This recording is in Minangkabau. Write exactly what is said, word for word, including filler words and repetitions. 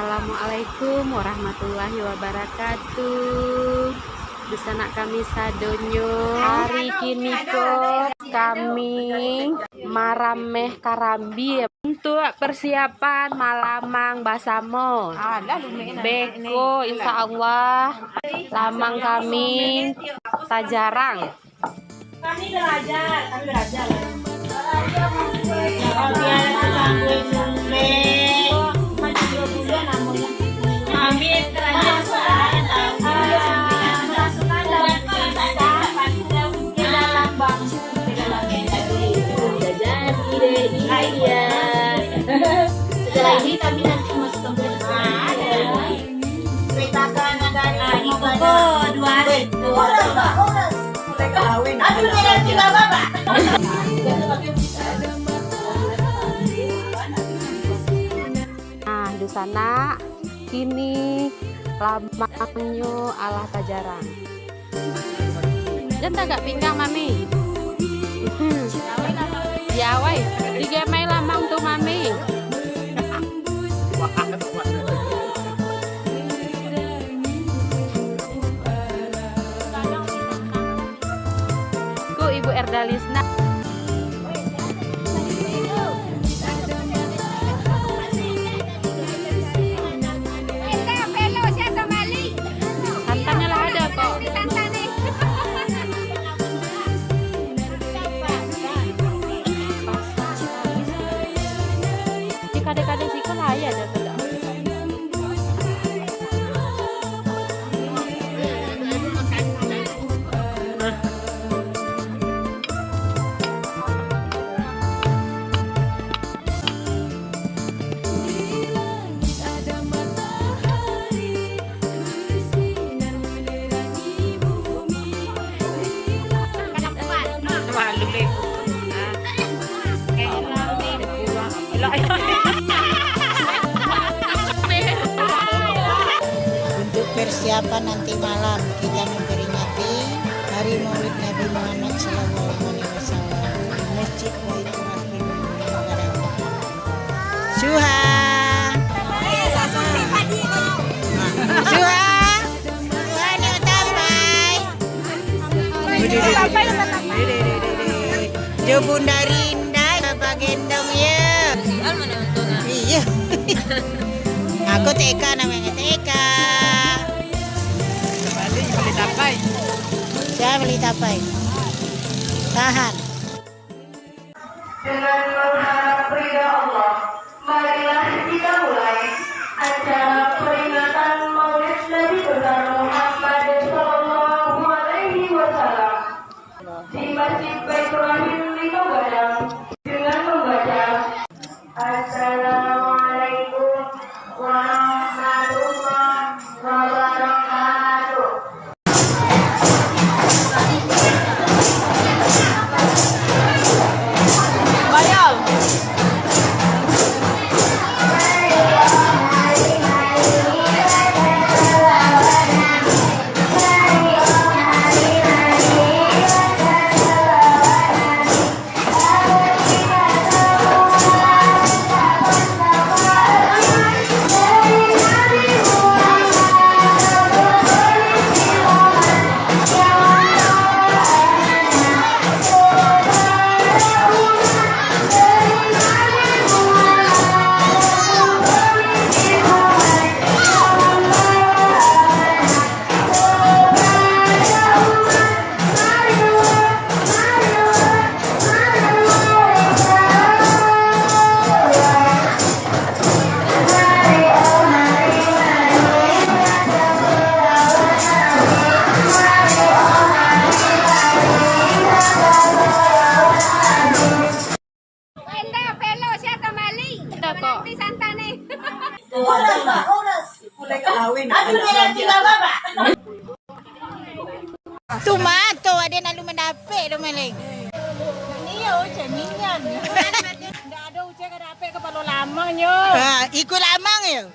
Assalamualaikum warahmatullahi wabarakatuh. Dunsanak kami sadonyo, hari kini ko kami marameh karambia untuak persiapan malamang basamo. Beko, insya Allah, lamang kami tajarang. Kami belajar, kami belajar. Kami belajar. Setelah ini kami nanti masuk ke. Ah, itu kok dua hari. Nah, dunsanak, kini lamangnyo alah tajarang. Jan tagak pinggang, Mami. Ya, wai. Digemai lamang tu, Mami. Ku Ibu Erdalisna. Santannyo lah ada kok. Di kadai-kadai siko lah ado tu. Untuk persiapan nanti malam, kita memperingati Hari Maulid Nabi Muhammad sallallahu alaihi wasallam di Masjid Baiturrahim. Suha. Suha. Suha ni utambai. Jo Bunda Rinda bagendong ya. Iyo. Aku T K namanya, T K. Beli tapai. Saya beli tapai. Tahan. Dengan mengharap ridha Allah, marilah kita mulai acara peringatan Maulid Nabi Besar Muhammad sallallahu alaihi wasallam di Masjid Baiturrahim Lima Gadang dengan membaca Assalamualaikum warahmatullahi wabarakatuh. Pelo, pelo, sia kambali. Sia kok? Di santan ni. Horas, horas. Aku lagi kawin. Aku lagi kawin. Tu mah tu, ado nak lu mandapek tu, Maleng. Ni yo, cemingan. Ndak ado ucai ka dapek kapalo lamangnyo. Ha, iko lamang yo.